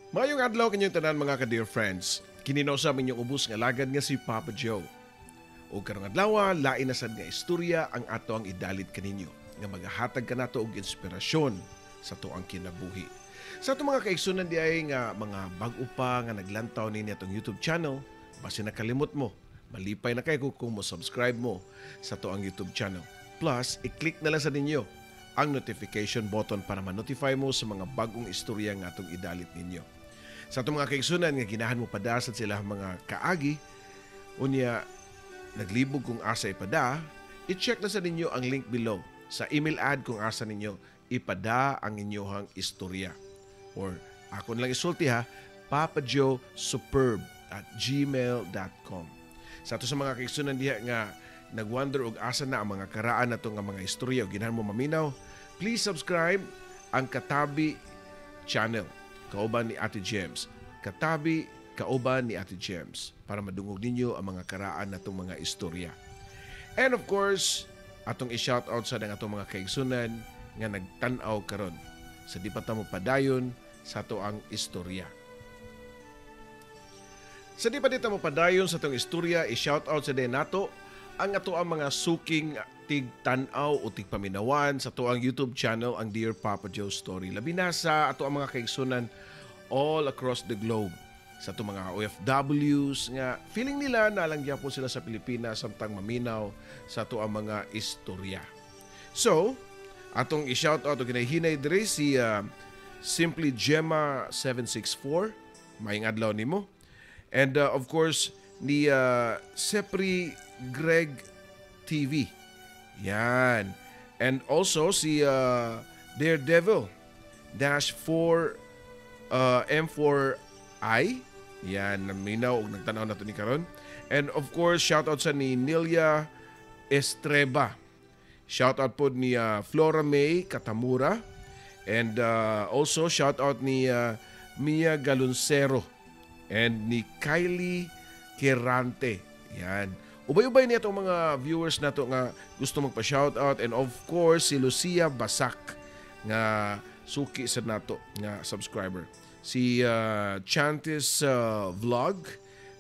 Maayong adlaw kanyong tanan, mga ka-dear friends. Kini na usab inyong ubos nga alagad nga si Papa Joe. Ug karong adlaw, lain na sad nga istorya ang ato ang idalit kaninyo nga magahatag kanato og inspirasyon sa atoang kinabuhi. Sa atong mga kaigsunan diay nga mga bag-o pa nga naglantaw nini atong YouTube channel, basi nakalimot mo, malipay na kay kung mo subscribe mo sa atoang YouTube channel. Plus, i-click na lang sa ninyo ang notification button para ma-notify mo sa mga bagong istorya nga atong idalit ninyo. Sa atong mga kaigsunan nga ginahan mo pada sa sila mga kaagi, unya naglibog kung asa ipada, i-check na sa ninyo ang link below sa email ad kung asa ninyo ipada ang inyohang istorya. Or ako na lang isulti ha, papajoesuperb@gmail.com. Sa ato sa mga kaigsunan diha nga nagwonder og asa na ang mga karaan nato nga mga istorya o ginahan mo maminaw, please subscribe ang Katabi Channel, kauban ni Ate James. Katabi, kauban ni Ate James, para madungog ninyo ang mga karaan natong mga istorya. And of course, atong i-shout out sa ang atong mga kaigsunan nga nagtan-aw karon sa di pa ta mo padayon sa ato ang istorya. Sa di pa dita mo padayon sa atong istorya, i-shout out sa din nato ang ato ang mga suking tigtan-aw o tigpaminawan sa ato ang YouTube channel, ang Dear Papa Joe Story. Labi na sa ato ang mga kaigsunan all across the globe. Sa ato mga OFWs nga feeling nila na lang gyapon sila sa Pilipinas samtang maminaw sa ato ang mga istorya. So, atong i-shout out og ginahinay diri si Simply Gemma 764, maayong adlaw nimo. And of course ni Sepri Greg TV. Yan. And also si Daredevil dash 4 M4I. Yan, naminaw og nagtanaw na to ni karon. And of course, shout out sa ni Nilia Estreba. Shout out po ni Flora May Katamura. And also shout out ni Mia Galuncero and ni Kylie Kerante. Yan. Ubay-ubay niya itong mga viewers nato nga gusto magpa-shout out, and of course si Lucia Basak nga suki sa nato nga subscriber. Si Chantis Vlog,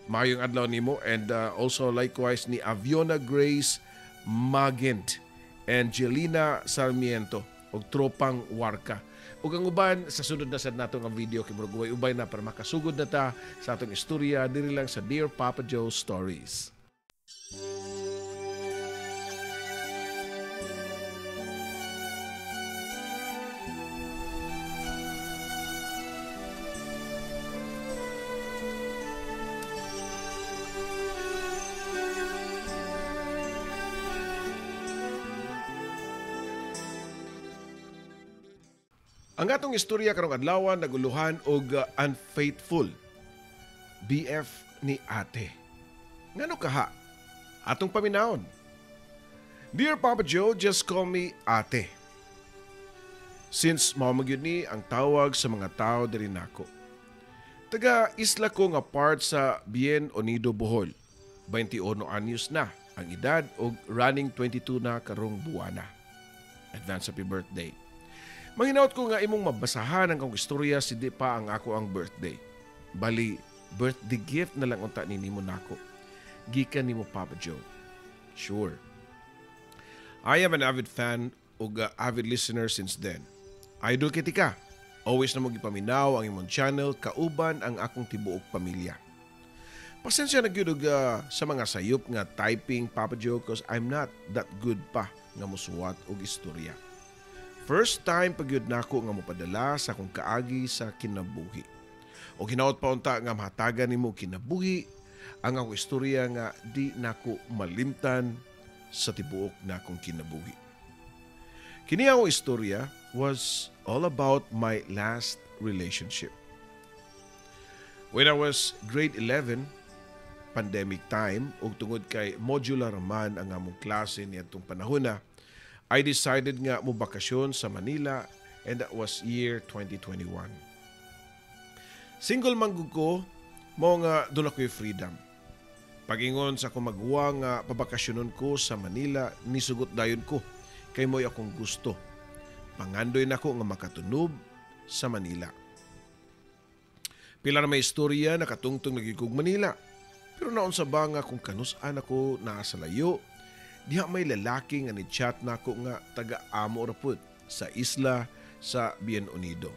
maayong adlaw nimo, and also likewise ni Aviona Grace Magent and Jelina Sarmiento og Tropang Warka. Ug ang uban sa sunod na sad nato nga video kay murag ubay na para makasugod na ta sa atong istorya diri lang sa Dear Papa Joe Stories. Ang atong istorya karong adlaw naguluhan og unfaithful BF ni ate. Ngano kaha? Atong paminawon. Dear Papa Joe, just call me ate. Since mao man gyud ni ang tawag sa mga tao diri nako. Taga isla ko nga part sa Bien Unido, Bohol. 21 anyos na ang edad og running 22 na karong buwana. Advance happy birthday. Manghinaot ko nga imong mabasahan ang akong istorya si di pa ang ako ang birthday. Bali, birthday gift na lang unta ni nimo nako. Gikan nimo, Papa Joe. Sure. I am an avid fan ug avid listener since then. Idol kiti ka. Always na mo gipaminaw ang imong channel kauban ang akong tibuok pamilya. Pasensya na gyud og sa mga sayop nga typing, Papa Joe, cause I'm not that good pa nga musuwat og istorya. First time pag yun nako nga mopadala sa akong kaagi sa kinabuhi. O hinaot pa unta nga mahatagan nimo kinabuhi ang akong istorya nga di nako malimtan sa tibuok nakong kinabuhi. Kini akong istorya was all about my last relationship. When I was grade 11, pandemic time, ug tungod kay modular man ang among klase niadtong panahon na, I decided nga mo bakasyon sa Manila, and that was year 2021. Single man gud ko, mao nga doon ako'y freedom. Pagingon sa akong maguwa nga pabakasyonon ko sa Manila, nisugot dayon ko, kay mo'y akong gusto. Pangandoy nako nga makatunob sa Manila. Pila na may istorya nakatungtong nagigug Manila. Pero naunsa ba nga kung kanus-an ako naa sa layo, diha may lalaki nga ni-chat nako nga taga-amo ra pud sa isla sa Bien Unido.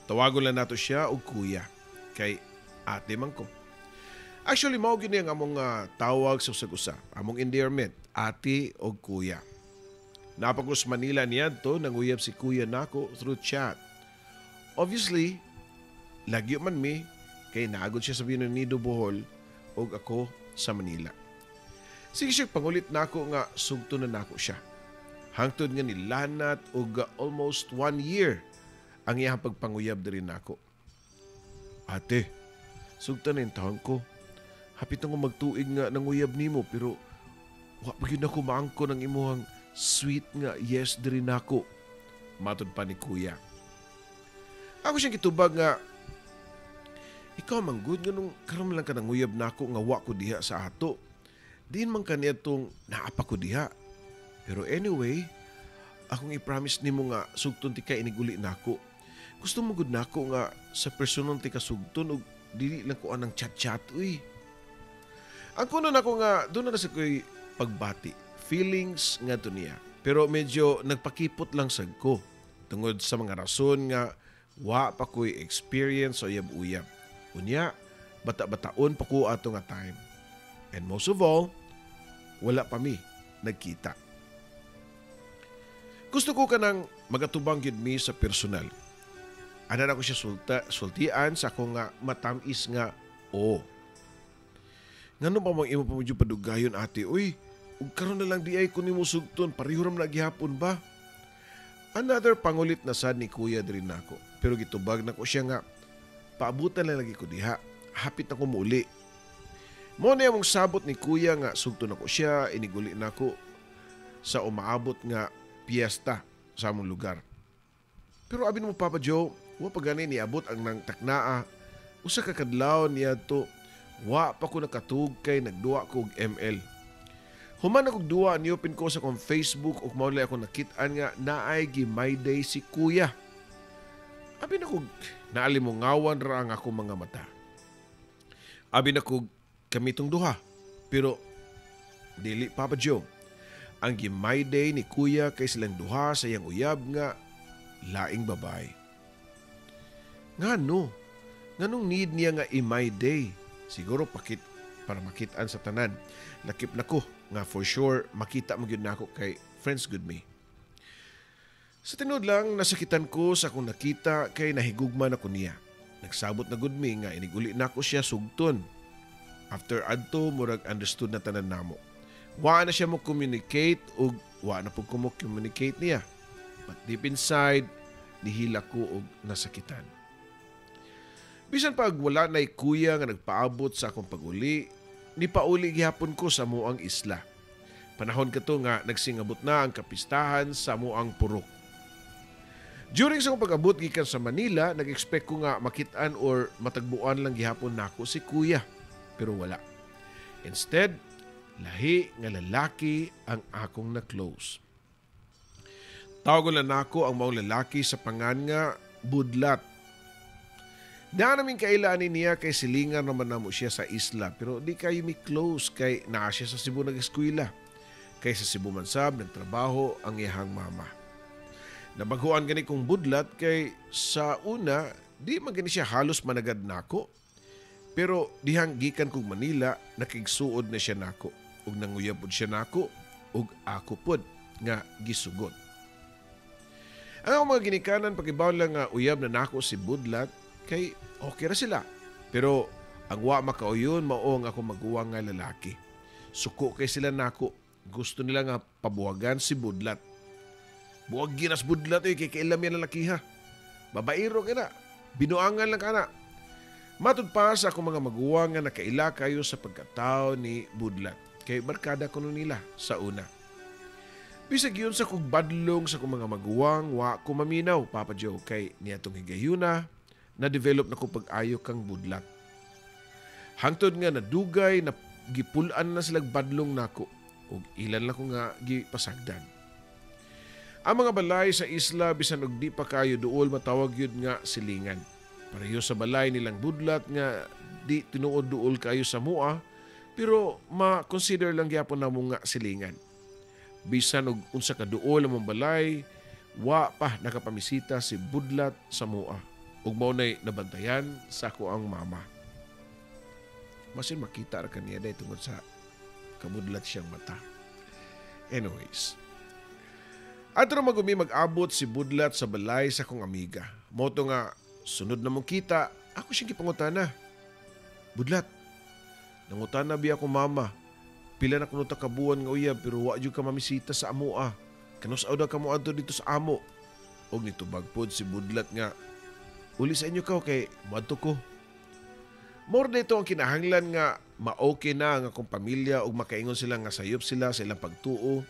Tawagon lang nato siya og kuya kay ate man ko. Actually, mao gyud ni ang among tawag sa usag-usa, among endearment, ate og kuya. Naa pa ko sa Manila niadto, nanguyab si kuya nako through chat. Obviously, lagyo man mi kay naa gud siya sa Bien Unido, Bohol ug ako sa Manila. Sige siya pangulit nako nga sugto na nako siya. Hangtod nga nilanat og almost 1 year ang iyang pagpanguyab diri nako. Ate, sugta na yung taon ko. Hapit na ko magtuig nga nanguyab nimo pero wa pa gyud ako maangko ng imuhang sweet nga yes diri nako. Matod pa ni kuya. Ako siyang gitubag nga ikaw man gud, nganong karon lang ka nanguyab nako nga wa ko diha sa ato. Diin man kaniadtong naa pa ko diha. Pero anyway, akong i-promise nimo nga sugton tika iniguli nako. Gusto mo gud nako nga sa personal tika sugton ug dili lang ko anang chat-chat uy. Ang kuno nako nga doon na sa ko'y pagbati, feelings nga to niya. Pero medyo nagpakipot lang sad ko tungod sa mga rason nga wa pa ko'y experience sa uyab-uyab. Unya, bata-bataon pa ko ato nga time. And most of all, wala pa mi nagkita. Gusto ko kanang magatubang gyud mi sa personal. Ana na ko siya sultian sa ako nga matamis nga o. Ngano pa mang imo pa medyo padugayon ate, uy, ug karon na lang di ay kun nimo sugton, pareho ra man na gihapon ba? Another pangulit na sad ni kuya diri nako. Pero gitubag nako siya nga paabutan lang lagi ko diha, hapit ako muuli. Mo na among sabot ni kuya nga sugton nako siya, iniguli nako sa umaabot nga piyesta sa among lugar. Pero abi mo Papa Joe, wa pa gani niabot ang nang taknaa. Usa ka kadlaw niadto, wa pa ko nakatug kay nagduwa ko og ML. Human akong duwa, ni-open ko sa akong Facebook ug mao ako nakit-an nga naay gi my day si kuya. Abi na kog naalimungawan ra ang akong mga mata. Abi na kog kami tong duha. Pero dili Papa Joe. Ang gi my day ni kuya kay silang duha sa iyang uyab nga laing babae. Ngano? Nganong need niya nga i-my day? Siguro pakit para makitaan sa tanan. Lakip na ko nga for sure makita mo gyud nako kay friends good me. Sa tinuod lang, nasakitan ko sa akong nakita kay nahigugma na ko niya. Nagsabot na gud mi nga iniguli nako siya sugton. After adto, murag understood na tanan namo. Wa na siya mo communicate ug wa na pud ko mo communicate niya. But deep inside, nihila ko og nasakitan. Bisan pag wala na'y kuya nga nagpaabot sa akong pag-uli, nipauli gihapon ko sa muang isla. Panahon kato nga nagsingabot na ang kapistahan sa muang purok. During sa akong pag-abot gikan sa Manila, nag-expect ko nga makit-an or matagbuan lang gihapon nako si kuya. Pero wala. Instead, lahi nga lalaki ang akong na-close. Tawagon lang nako ang maong lalaki sa pangan nga Budlat. Daan namin kailaan niya kay silingan naman namo siya sa isla pero di kayo mi close kay naa siya sa Cebu nag-eskwela. Kay sa Cebu man sab nagtrabaho ang iyahang mama. Nabaguan gani kong Budlat kay sa una di man gani siya halos managad nako. Pero dihang gikan kog Manila nakigsuod na siya nako ug nanguyab pud siya nako ug ako pud nga gisugot. Ang akong mga ginikanan pagibaw lang nga uyab na nako si Budlat kay okay ra sila. Pero ang wa makauyon mao ang akong maguwang nga lalaki. Suko kay sila nako. Gusto nila nga pabuwagan si Budlat. Buwag ginas Budlat oy kay kailam yan lalaki ha. Babaero kay na. Binuangan lang kana. Matud pa sa akong mga maguwang nga nakaila kayo sa pagkatao ni Budlat. Kay barkada kuno nila sa una. Bisag yun sa kog badlong sa akong mga maguwang, wa ko maminaw, Papa Joe, kay niadtong higayuna, na-develop na ko pag-ayo kang Budlat. Hangtod nga nadugay na gipulan na silag badlong nako ug ilan lang ko nga gipasagdan. Ang mga balay sa isla bisan og di pa kayo duol matawag yun nga silingan. Pareho sa balay nilang Budlat nga di tinuod duol kayo sa mua, pero ma-consider lang gyapon namo nga silingan. Bisan og unsa ka duol among balay, wa pa nakapamisita si Budlat sa mua. Ug mao nay nabantayan sa ako ang mama. Masin makita ra kaniya day tungod sa kabudlat siyang mata. Anyways. Adto ra magumi mag-abot si Budlat sa balay sa akong amiga. Mao to nga sunod na mong kita, ako siyang gipangutana. "Budlat, nangutana biya ako mama. Pila na kuno ta ka buwan nga uyab pero wa jud ka mamisita sa amoa. Kanus-a daw ka moadto dito sa amo?" Og nitubag pod si Budlat nga, "Uli sa inyo kaw kay moadto ko." More dito ang kinahanglan nga ma-okay na ang akong pamilya ug makaingon sila nga sayop sila sa ilang pagtuo.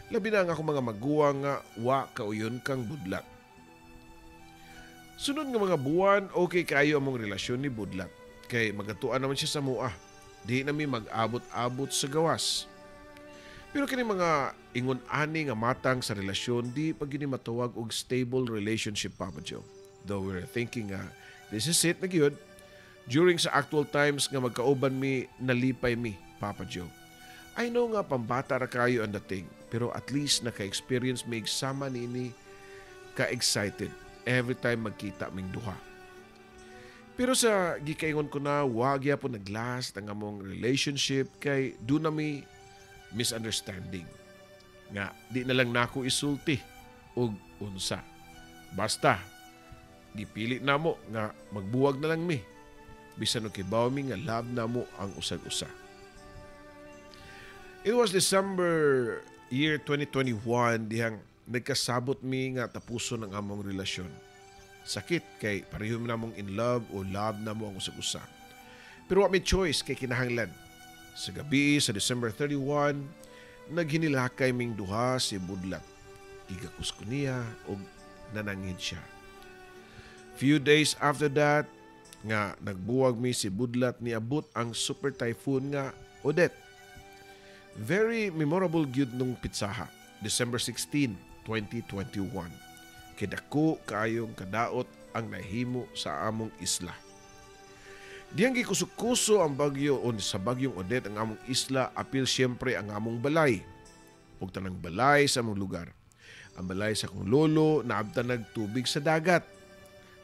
Labi na ang akong mga maguwang nga wa kauyon kang Budlat. Sunod nga mga buwan, okay kayo among relasyon ni Budlat. Kay magatuan naman siya sa mua. Di nami mag-abot-abot sa gawas. Pero kini mga ingon ani nga matang sa relasyon, di pag yun matawag og stable relationship, Papa Joe. Though we're thinking nga, this is it na gyud. During sa actual times nga magkauban mi, nalipay mi, Papa Joe. I know nga pambata ra kayo ang dating, pero at least naka-experience mi sama nini ka-excited every time magkita ming duha. Pero sa gikaingon ko na, wag gyapon naglast ang among relationship kay duna mi misunderstanding. Nga di na lang nako isulti og unsa. Basta gipili namo nga magbuwag na lang mi. Bisan og kibaw mi nga love namo ang usag-usa. It was December year 2021 dihang nagkasabot mi nga tapuson ang among relasyon. Sakit kay pareho namong in love o love namo ang usag-usa. Pero wa may choice kay kinahanglan. Sa gabi sa December 31, naghinilakay ming duha si Budlat. Igakos ko niya og nanangid siya. Few days after that, nga nagbuwag mi si Budlat, niabot ang super typhoon nga Odette. Very memorable gyud nung pitsaha, December 16, 2021. Kay dako kaayong kadaot ang nahimo sa among isla. Diyang gikuso-kuso ang bagyo o sa bagyong Odette ang among isla, apil siyempre ang among balay ug tanang balay sa among lugar. Ang balay sa akong lolo naabtan nagtubig sa dagat.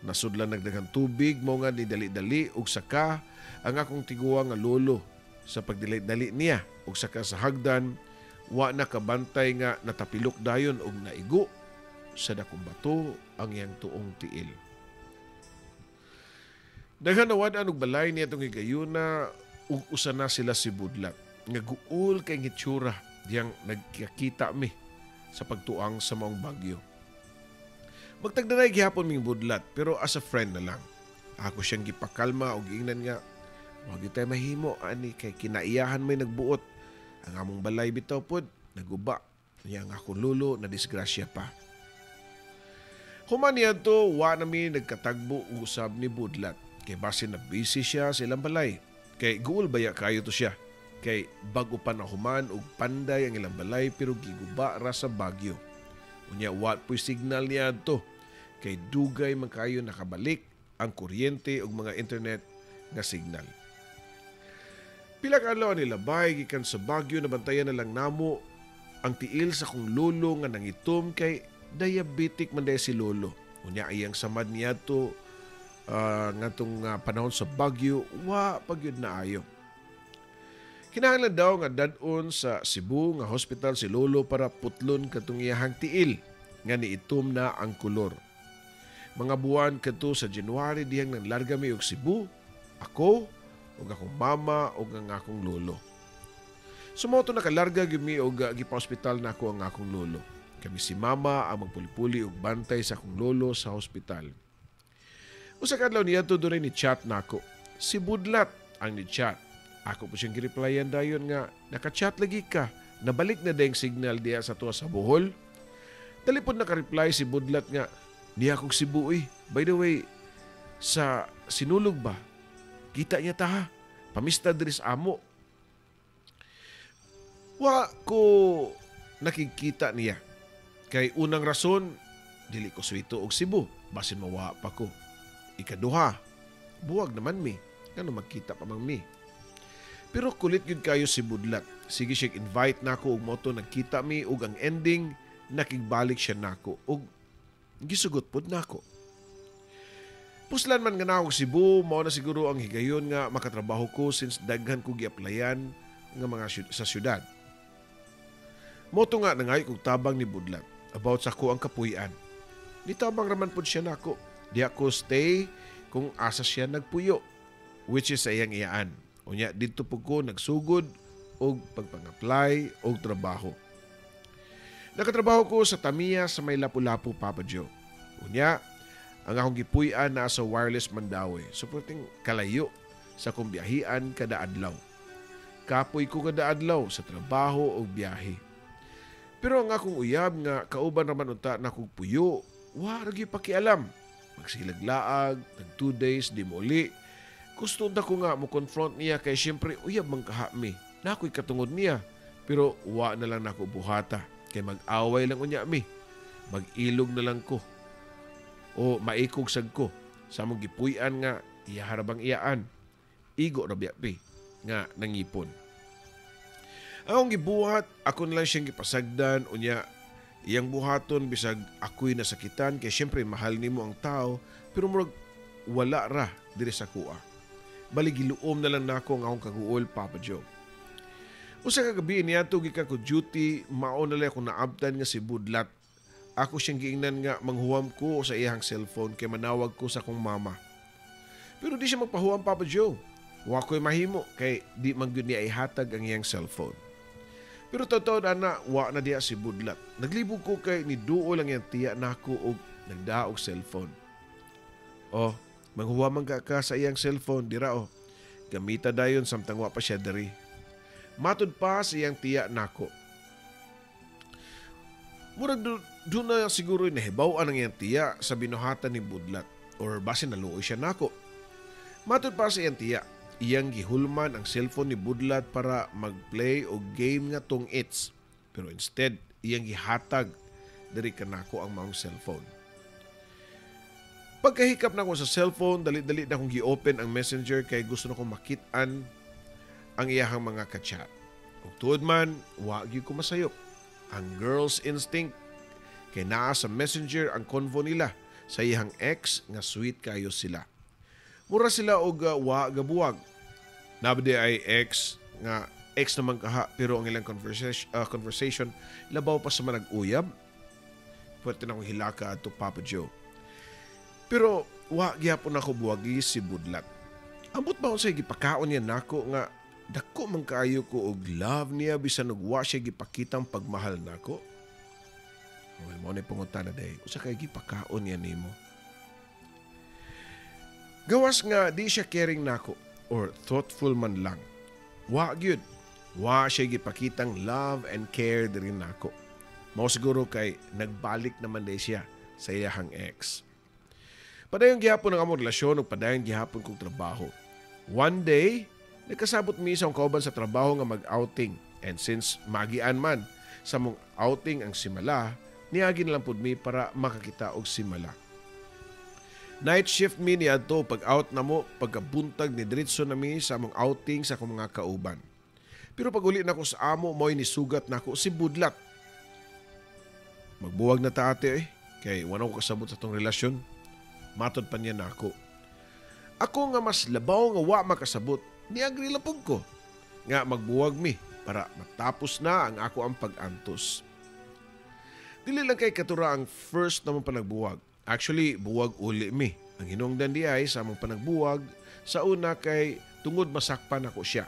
Nasudlan nagdaghang tubig, mao nga nidali-dali ug saka ang akong tiguang nga lolo. Sa pagdali-dali niya ug saka sa hagdan, wa na kabantay nga natapilok dayon og naigo sa dakong bato ang iyang tuong tiil. Daghan nawad-an og balay niya itong higayuna ug usa na sila si Budlat. Nga guol kay hitsura diyang nagkakita mi sa pagtuang sa maong bagyo. Magtagdanay gihapon ming Budlat pero as a friend na lang. Ako siyang gipakalma og giingnan nga wag gyud tayo mahimo ani kay kinaiyahan may nagbuot. Ang among balay bitaw pod naguba. Niya ang akong lolo na disgrasya pa. Human niadto, wa nami nagkatagbo usab ni Budlat. Kay basin na busy siya sa ilang balay. Kay guol baya kayo to siya. Kay bago pa na human og panday ang ilang balay pero giguba ra sa bagyo. Unya wa po'y signal niya adto. Kay dugay man kayo nakabalik ang kuryente ug mga internet nga signal. Pila ka adlaw nilabay gikan sa bagyo, nabantayan na lang namo ang tiil sa kong lolo nga nangitom kay diabetic man day si lolo. Unya iyang samad niadto ngadtong panahon sa bagyo wa pa gyud naayo. Kinahanglan daw nga dad-on sa Cebu nga hospital si lolo para putlon katong iyahang tiil nga niitom na ang kolor. Mga buwan kadto sa January dihang nanglarga mi og Cebu, ako ug akong mama ug ang akong lolo. Sumoto nakalarga gyud mi og gipa-hospital nako ang akong lolo. Kami si mama ang magpuli-puli og bantay sa akong lolo sa hospital. Usa ka adlaw niadto, dunay ni chat nako. Si Budlat ang ni chat. Ako po siyang gireplyan dayon nga, "Naka-chat lagi ka. Nabalik na dayong signal diya sa tuwa sa Bohol?" Dali pod naka-reply si Budlat nga, "Niya akong Cebu eh. By the way, sa Sinulog ba? Kita niya ta ha. Pamista diri sa amo." Wa ko nakikita niya. Kay unang rason, dili ko swito og Cebu, basin mawa pa ko. Ikaduha, buwag naman mi. Ngano magkita pa man mi? Pero kulit gyud kayo si Budlat. Sige siya invite nako ug moto nagkita mi ug ang ending nakigbalik siya nako ug gisugot pud nako. Puslan man nga nako Cebu, mao na siguro ang higayon nga makatrabaho ko since daghan ko gi-applyan nga mga sa syudad. Moto nga nangayo kog tabang ni Budlat about sa ko ang kapuy-an. Nitabang raman pud siya nako. Di ako stay kung asa siya nagpuyo, which is sa iyang iyaan. Unya didto pud ko nagsugod og pagpang-apply og trabaho. Nakatrabaho ko sa Tamiya sa may Lapu-Lapu, Papa Joe. Unya, ang akong gipuy-an naa sa Wireless Mandaue. So perting kalayo sa akong biyahian kada adlaw. Kapoy ko kada adlaw sa trabaho o biyahe. Pero ang akong uyab nga kauban raman unta nakog puyo, wa ra gyud pakialam. Magsilaglaag, tag 2 days di moli. Gusto unta ko nga mo confront niya kay syempre uyab man kaha mi. Nakoy katungod niya, pero wa na lang nako buhata kay mag-away lang unya mi. Mag-ilog na lang ko. O maikog sad ko sa among gipuy-an nga iya harabang iyaan. Igo ra biya pi nga nangipon. Ang akong gibuhat, ako na lang siyang gipasagdan unya iyang buhaton bisag ako'y nasakitan kay syempre mahal nimo ang tao, pero murag wala ra diri sa kuha. Bali giluom na lang nako ang akong kaguol, Papa Joe. Usa ka gabi niadto gikan ko duty, mao na lang akong naabtan nga si Budlat. Ako siyang giingnan nga manghuwam ko sa iyang cellphone kay manawag ko sa akong mama. Pero di siya magpahuwam, Papa Joe. Wa ko'y mahimo kay di man gyud niya ihatag ang iyang cellphone. Pero totoo na, wa na diya si Budlat. Naglibog ko kay ni duol ang iyang tiya nako og nagdaog cellphone. Oh, manghuwam man ka sa iyang cellphone, dira oh. Gamita dayon samtang wa pa siya diri. Matud pa sa iyang tiya nako. Murag do na siguro nahibaw-an ang iyang tiya sa binuhatan ni Budlat or basin naluoy siya nako. Matud pa sa iyang tiya, iyang gihulman ang cellphone ni Budlat para mag-play og game nga tong its. Pero instead, iyang gihatag diri kanako ang maong cellphone. Pagkahikap nako sa cellphone, dali-dali na akong gi-open ang Messenger kay gusto na akong makit-an ang iyahang mga ka-chat. Ug tuod man, wa gyud ko masayop. Ang girl's instinct kay naa sa Messenger ang convo nila sa iyahang ex nga sweet kayo sila. Mura sila og wa gabuwag. Nabdi ay ex nga ex naman kaha pero ang ilang conversation labaw pa sa manag-uyab. Pwerte na akong hilaka adto, Papa Joe. Pero wa gyapon ako buwagi si Budlat. Ambot ba unsay gipakaon niya nako nga dako man kaayo ko og love niya bisan og wa siya gipakitang pagmahal nako? Well, mao ni pangutana day. Usa kay gipakaon niya nimo? Gawas nga di siya caring nako or thoughtful man lang. Wa gyud. Wa siya gipakitang love and care diri nako. Mao siguro kay nagbalik naman day siya sa iyahang ex. Padayon gihapon ang among relasyon ug padayon gihapon kong trabaho. One day, nagkasabot mi sa akong kauban sa trabaho nga mag-outing. And since magian man sa mong outing ang simala, niagi na lang pud mi para makakita og simala. Night shift mi niadto, pag out na mo, pagkabuntag ni diretso na mi sa among outing sa akong mga kauban. Pero pag uli nako sa amo, mo'y nisugat nako si Budlat. Magbuwag na ta, ate. Kay wala ko kasabot sa tong relasyon. Matod pa niya nako. Ako nga mas labaw nga wa makasabot, niagree lang pud ko nga magbuwag mi para matapos na ang ako ang pag-antos. Dili lang kay katura ang first namong panagbuwag. Actually, buwag uli mi. Ang hinungdan di ay sa among panagbuwag sa una kay tungod masakpan ako siya.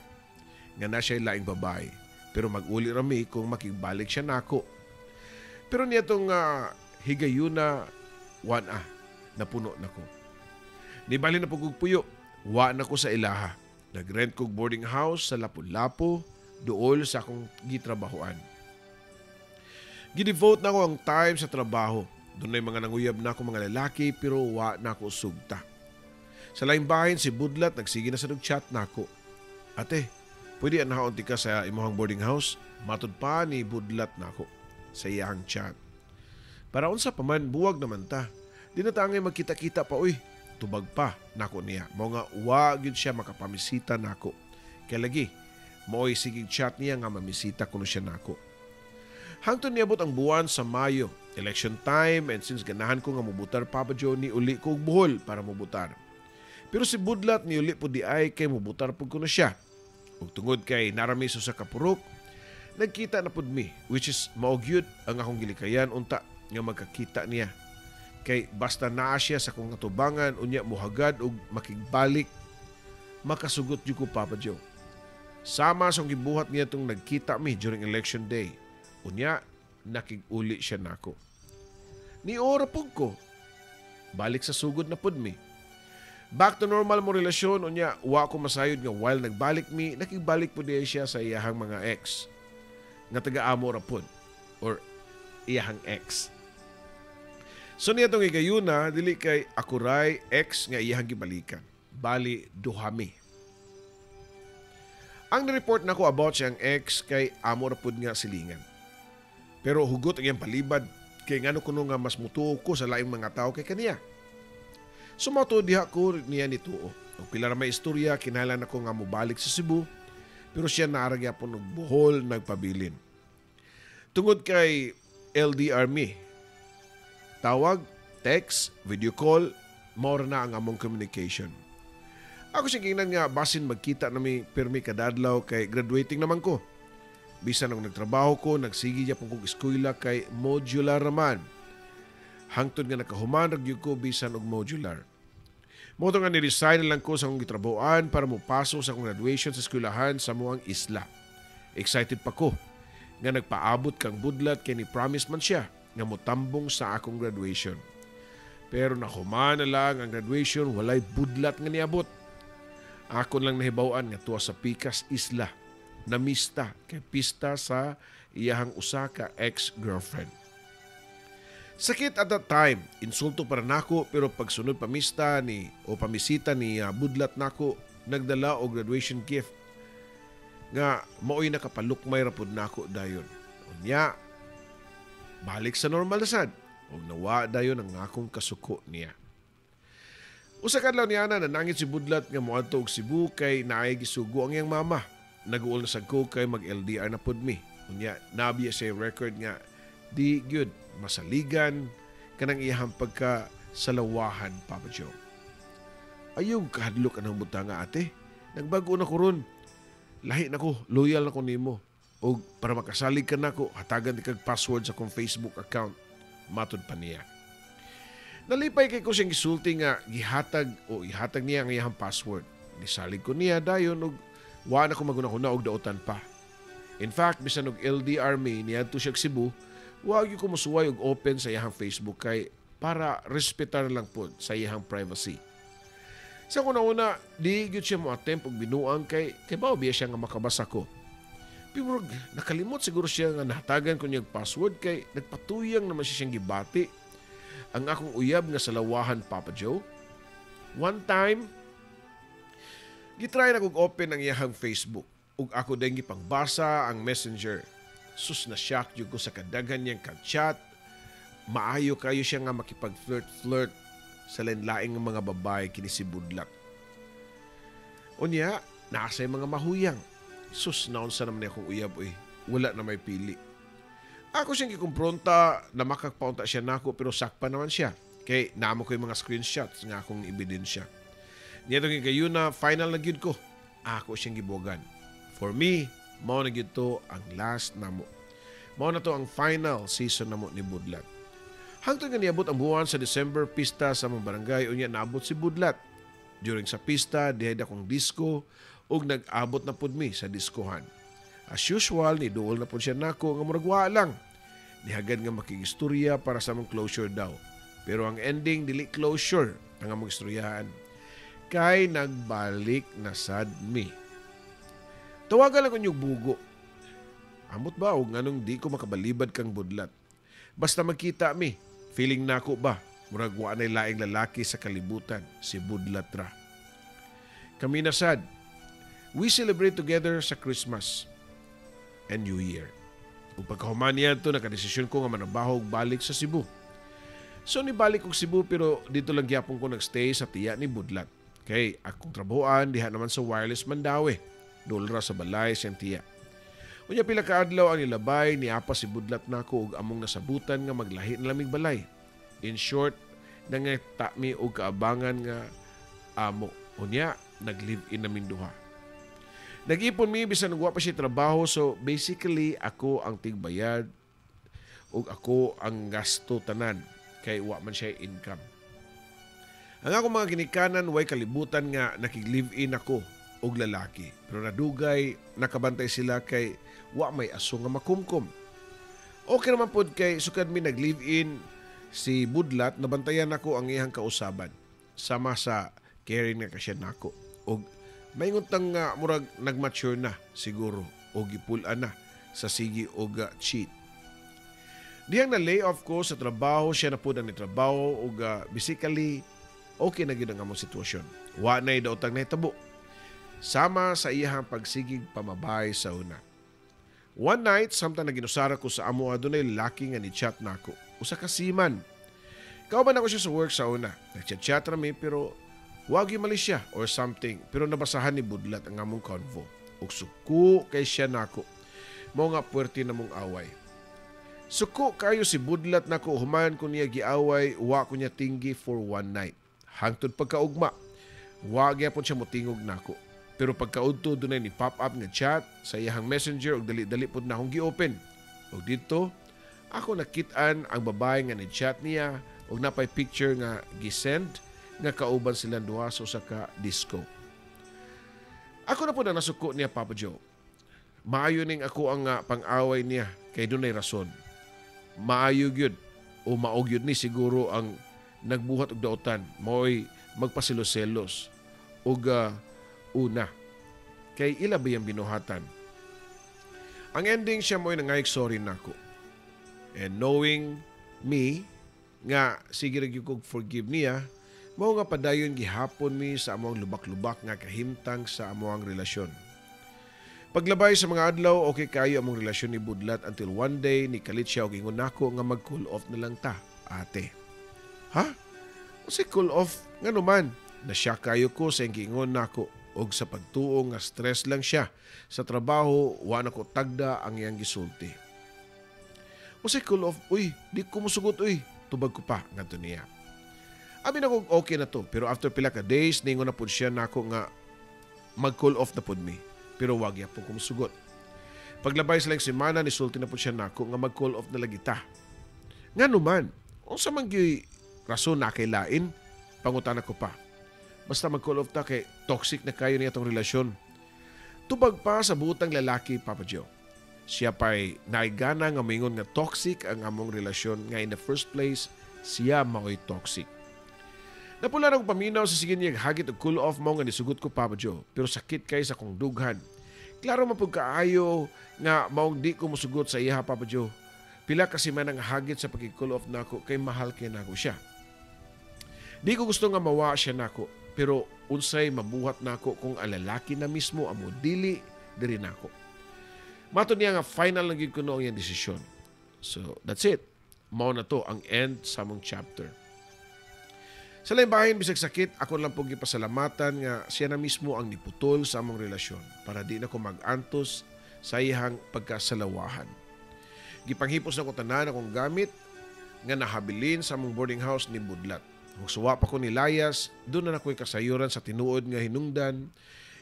Nga na siya'y laing babae. Pero mag-uli rami kung makigbalik siya nako. Pero niya tong higayuna, wan napuno nako. Nibali na po kog puyo, wa na ko sa ilaha. Nagrent kog boarding house sa Lapu-Lapu, duol sa akong gitrabahoan. Gidevote na ko ang time sa trabaho. Doon mga nanguyab na ako mga lalaki pero wa na ako sugta. Sa laing bahin si Budlat nagsige na sa nag-chat nako. Ate, pwede anaon ka sa imong boarding house? Matud pa ni Budlat nako sa iyang chat. Para unsa pa man, buwag naman ta. Di na ta angay magkita-kita pa uy. Tubag pa nako niya. Mao nga wa gyud siya makapamisita nako. Kay lagi mao'y sigig chat niya nga mamisita kuno siya nako. Hangtod niabot ang buwan sa Mayo, election time, and since ganahan ko nga mubutar, Papa Joe, ni uli ko og Bohol para mubutar. Pero si Budlat ni uli po diay kay mubutar pud kuno siya. Ug tungod kay narami sa kapurok, nagkita na pud mi, which is mao gyud ang akong gilikayan unta nga magkakita niya. Kay basta naa siya sa akong atubangan, unya muhagad og makigbalik, makasugot jud ko, Papa Joe. Sama sa akong gibuhat niya tong nagkita mi during election day. Unya, nakig-uli siya nako. Ni ora pud ko. Balik sa sugod na pud mi. Back to normal mo relasyon, unya wa ko masayod nga while nagbalik mi, nakigbalik pud diay siya sa iyahang mga ex. Nga taga-amo ra pud or iyahang ex. So niya tong higayuna, dili kay ako ray ex nga iyahang gibalikan. Bali, duha mi. Ang ni-report nako about siyang ex kay amo ra pud nga silingan. Pero hugot ang iyang palibad kay ngano kuno nga mas mutuo ko sa laing mga tao kay kaniya. So mao to diha ko niya nituo. Og pila ra may istorya, kinahanglan ako nga mobalik sa Cebu, pero siya naa ra gyapon og Bohol nagpabilin. Tungod kay LDR mi, tawag, text, video call, mao ra na ang among communication. Ako siya giingnan nga basin magkita nami pirmi kadadlaw kay graduating naman ko. Bisan og nagtrabaho ko, nagsige gyapon kog eskwela kay modular naman. Hangtod nga nakahuman ra gyud ko bisan og modular. Mao to nga ni-resign na lang ko sa akong gitrabahoan para mopaso sa akong graduation sa eskwelahan sa amoang isla. Excited pa ko nga nagpaabot kang Budlat kay ni promise man siya nga motambong sa akong graduation. Pero nahuman na lang ang graduation, walay Budlat nga niabot. Akon lang nahibaw-an nga tuwa sa pikas isla, namista kay pista sa iyahang usa ka ex-girlfriend. Sakit at that time, insulto para nako, pero pagsunod pamista ni o pamisita ni Budlat nako, nagdala og graduation gift nga maoy nakapalukmay ra pud nako dayon. Unya balik sa normal na sad ug nawa dayon ang akong kasuko niya. Usa ka adlaw niana, nanangit si Budlat nga moadto og Cebu kay naay gisugo ang iyang mama. Naguol na sad ko kay mag LDR na pud mi. Unya nabiya siya record nga di gyud masaligan kanang iyahang pagka salawahan, Papa Joe. Ayaw kahadlok anang butanga, ate. Nagbago na ko ron. Lahi na ko, loyal na ko nimo. Og para makasalig ka nako, hatagan di kag password sa akong Facebook account. Matod pa niya. Nalipay kay ko siyang gisulti nga gihatag o ihatag niya ang iyahang password. Nisalig ko niya dayon og wa na ko magunahuna og dautan pa. In fact, bisan og LDR mi, niadto siya og Cebu, wa gyud ko mosuway og open sa iyahang Facebook kay para respetar lang pod sa iyahang privacy. Sa una-una, di gyud siya mo attempt og binuang kay bao biya siya nga makabasa ko. Pero murag nakalimot siguro siya nga nahatagan ko niya og password kay nagpatuyang naman siya siyang gibati ang akong uyab nga salawahan, Papa Joe. One time, gitry na kog open ang iyahang Facebook ug ako din gipangbasa ang Messenger. Sus, na shock jud ko sa kadaghan niyang ka-chat. Maayo kayo siya nga makipag-flirt-flirt sa lain-laing mga babae kini si Budlat. Unya, naa say mga mahuyang. Sus, naunsa naman akong uyab oy. Wala na may pili. Ako siyang gikumpronta na makakpaunta siya nako, pero sakpa naman siya. Kay naamo ko yung mga screenshots nga akong ebidensya. Niya itong na final na gyud ko. Ako siyang gibuwagan. For me, mao na gyud to ang last namo. Mao na to ang final season namo ni Budlat. Hangtod nga niabot ang buwan sa December, pista sa among barangay, unya naabot si Budlat. During sa pista, dihay akong disco ug nag-abot na pud mi sa diskohan. As usual, ni duol na pud siya nako nga murag wa lang. Nihagad nga makigistorya para sa among closure daw. Pero ang ending, dili closure ang among istoryahan. Kay nagbalik na sad mi. Tawagan lang ko niyong bugo. Amot ba og nganong di ko makabalibad kang Budlat. Basta magkita mi, feeling nako ba, murag wa na'y laing lalaki sa kalibutan, si Budlat ra. Kami na sad. We celebrate together sa Christmas and New Year. Ug pagkahuman niya ito, nakadesisyon ko nga manabahog balik sa Cebu. So nibalik kog Cebu, pero dito lang gyapon ko nagstay sa tiya ni Budlat. Kay akong trabahoan diha naman sa Wireless Mandaue. Dulra sa balay siyang tiya. Unya pila ka adlaw ang nilabay, niapa si Budlat nako ug among nasabutan nga maglahi na lamig balay. In short, nangita mi og kaabangan nga amo. Unya, nag-live-in namin duha. Nag-ipon mi bisan wa pa siya trabaho, so basically ako ang tigbayad ug ako ang gasto tanan kay wa man siya income. Ang akong mga ginikanan way kalibutan nga nakig-live-in ako og lalaki. Pero nadugay nakabantay sila kay wa may aso nga makumkum. Okay naman pod kay sukad mi nag-live-in si Budlat, nabantayan nako ang iyang kausaban. Sama sa caring nga kasya nako. Og maingon tang murag nagmature na siguro o gipul-an na sa sige og cheat. Dihang na lay off ko sa trabaho, siya na pud ang nitrabaho og basically okay na gyud ang among sitwasyon. Wa nay daotang nahitabo. Sama sa iyahang pagsigig pamabay sa una. One night, samtang naginusara ko sa amo, adunay lalaki nga ni-chat nako. Usa ka seaman. Kauban ako siya sa work sa una. Nagchat-chat rami pero wag yung mali siya or something. Pero nabasahan ni Budlat ang among convo. Ug suko kay siya nako. Mao nga puwerte na mong away. Suko kayo si Budlat nako, human ko niya giaway, wa ko niya tinggi for one night. Hangtod pagkaugma, wa gyapon siya motingog nako. Pero pagkaudto, dunay ni pop up nga chat sa iyahang Messenger ug dali-dali pud na akong gi-open. Ug dito ako nakit-an ang babae nga ni chat niya ug napay picture nga gisend nga kauban silang duha sa usa ka disco. Ako na po na nasuko niya, Papa Joe. Maayo ning ako ang pang-away niya kay dunay rason. Maayo gyud o mao gyud ni siguro ang nagbuhat og daotan, mao'y magpasilos-selos ug una kay ila ba yung binuhatan. Ang ending, siya mo'y nangayik sorry nako. And knowing me nga sige ra gyud kog forgive niya, mao nga padayon gihapon mi sa among lubak-lubak nga kahimtang sa among relasyon. Paglabay sa mga adlaw, okay kayo among relasyon ni Budlat until one day ni kalit siya og ingon nako nga mag-cool off na lang ta, ate. Ha? Unsay cool off? Ngano man? Na-shock kayo ko sa iyang giingon nako og sa pagtuo nga stress lang siya sa trabaho, wa na ko tagda ang iyang gisulti. "Unsay cool off? Uy, di ko musugot uy," tubag ko pa ngadto niya. Abi na kog okay na to, pero after pila ka days ningon na pud siya nako nga mag-cool off na pud mi. Pero wag gyapon ko musugot. Paglabay sa lang semana, nisulti na pud siya nako nga mag-cool off na lagi ta. "Ngano man? Unsa man gyuy rason na kay lain?" pangutana ko pa. "Basta mag-cool off ta kay toxic na kayo niya tong relasyon," tubag pa sa butang lalaki, Papa Joe. Siya pa'y naigana nga mingon nga toxic ang among relasyon nga in the first place siya mao'y toxic. Napula na paminaw sa sige niya hagit og cool off, mao nga nisugot ko, Papa Joe. Pero sakit kay sa akong dughan. Klaro man pud kaayo nga maong di ko musugot sa iya, Papa Joe. Pila kasi man ang hagit sa pag-cool off nako kay mahal kay nako siya. Di ko gusto nga mawa siya nako, pero unsay mabuhat nako kung ang lalaki na mismo ang dili diri nako? Mato niya nga final na gyud kuno ang iyang desisyon. So that's it. Mao na to ang end sa among chapter. Sa laing bahin, bisag sakit, ako lang po gipasalamatan nga siya na mismo ang niputol sa among relasyon para di na ko mag-antos sa iyang pagkasalawahan. Gipanghipos na ko tanan akong gamit nga nahabilin sa among boarding house ni Budlat. Ug suwa pa ko nilayas, doon na nako'y kasayuran sa tinuod nga hinungdan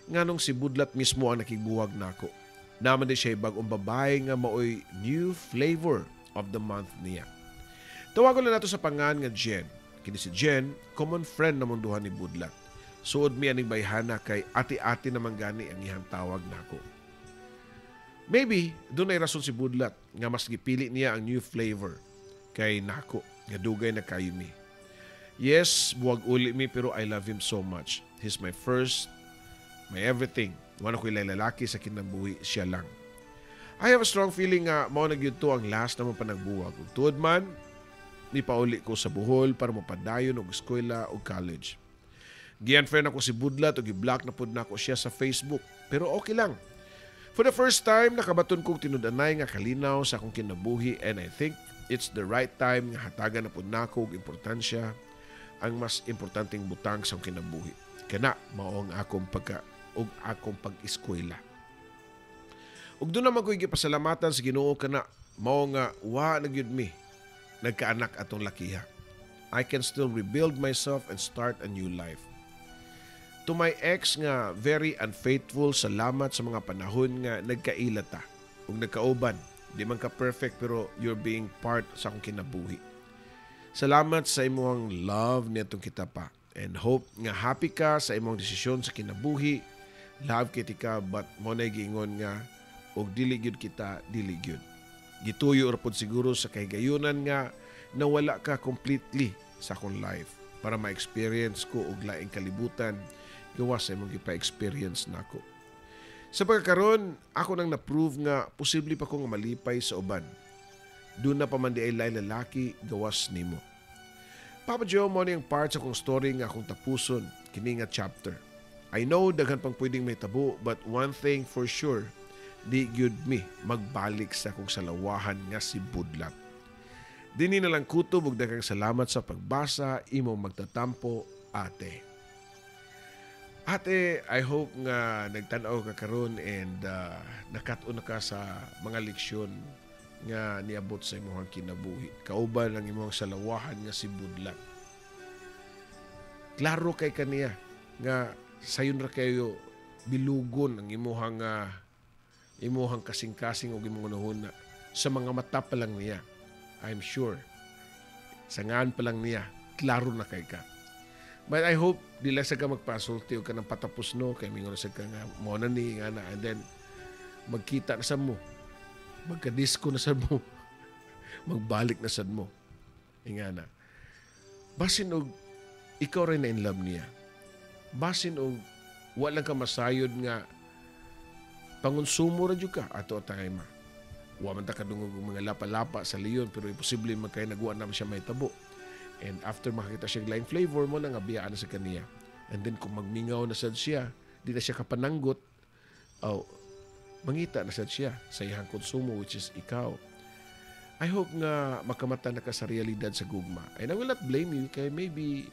nganong si Budlat mismo ang nakigbuwag nako. Naman di siya bag-ong babae nga maoy new flavor of the month niya. Tawagon na nato sa pangan nga Jen. Kini si Jen, common friend namong duha ni Budlat. Suod mi aning bayhana kay ati-ati naman gani ang iyang tawag nako. Maybe doon ay rason si Budlat nga mas gipili niya ang new flavor kay nako nga dugay na kayo mi. Yes, buwag uli mi, pero I love him so much. He's my first, my everything. Wala ko'y lalaki sa kinabuhi, siya lang. I have a strong feeling nga mao na gyud to ang last na mo panagbuwag. Ug tuod man, ni pauli ko sa Bohol para mapadayon og eskwela og college. Gi-unfriend ako si Budlat ug gi-block na pud nako siya sa Facebook. Pero okay lang. For the first time, nakabaton kong tinud-anay nga kalinaw sa akong kinabuhi and I think It's the right time nga hatagan na pud nako og importansya ang mas importanteng butang sa akong kinabuhi. Kana mao ang akong pagka ug akong pag-eskwela. Ug duna man ko'y gipasalamatan sa Ginoo, kana mao nga wa na gyud mi nagkaanak atong lakiha. I can still rebuild myself and start a new life. To my ex nga very unfaithful, salamat sa mga panahon nga nagkaila ta ug nagkauban. Di man ka perfect, pero you're being part sa akong kinabuhi. Salamat sa imong love niadtong kita pa and hope nga happy ka sa imong desisyon sa kinabuhi. Love kaayo tika, but mao na giingon nga og dili gyud kita, dili gyud. Gituyo ra pud siguro sa kahigayunan nga nawala ka completely sa akong life para ma-experience ko og laing kalibutan gawas sa imong gipa-experience nako. Sa pagkakaron, ako nang na-prove nga posible pa ko nga malipay sa uban. Duna pa man diay laing lalaki gawas nimo. Papa Joe, mao ni ang part sa akong story nga akong tapuson kini nga chapter. I know daghan pang pwedeng mahitabo, but one thing for sure, di gyud mi magbalik sa akong salawahan nga si Budlat. Dini na lang kutob ug daghang salamat sa pagbasa, imong magtatampo, Ate. Ate, I hope nga nagtan-aw ka karon and nakat-on na ka sa mga leksyon nga niabot sa imong kinabuhi kauban ang imong salawahan nga si Budlat. Klaro kay kaniya nga sayon ra kayo bilugon ang imuhang kasing-kasing ug imong hunahuna. Sa mga mata pa lang niya, I'm sure. Sa ngan pa lang niya, klaro na kay ka. But I hope di lang sa ka magpasulti og kanang patapos, no, kay mingon sa ka nga mo na ni nga na, and then magkita na sa mo, magka-disco na sad mo, magbalik na sad mo, ingana. Basin og ikaw rin na in love niya, basin og wala ka masayod nga pangonsumo ra jud ka ato time. Wa man ta kadungog og mga lapa-lapa sa leon, pero imposible man kay nagwa naman siya mahitabo. And after makakita siya laing flavor mo na nga biyaan na sa kaniya. And then kung magmingaw na sad siya, di na siya kapananggot, oh, mangita na sad siya sa iyang konsumo, which is ikaw. I hope nga makamata na ka sa realidad sa gugma. And I will not blame you kay maybe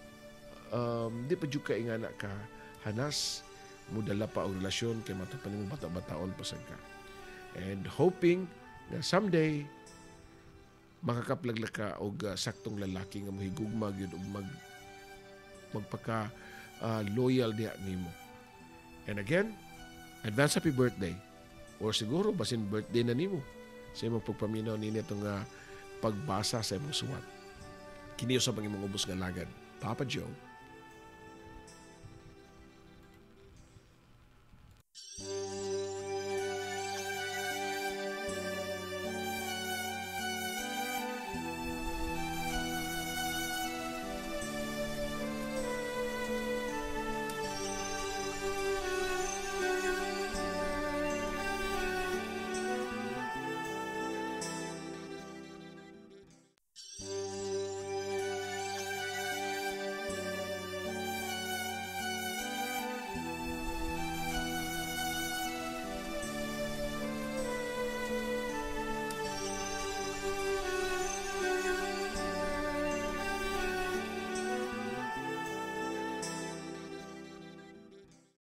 di pa jud ka ingana ka hanas mudala pa og relasyon kay mato pa nimo bata-bataon pa sad ka. And hoping na someday makakaplag ka og saktong lalaki nga mohigugma gyud ug magpaka loyal diha nimo. And again, advance happy birthday. Or siguro basin birthday na nimo sa imong pagpaminaw nini itong pagbasa sa imong suwat. Kini usab ang imong ubos nga lagad, Papa Joe.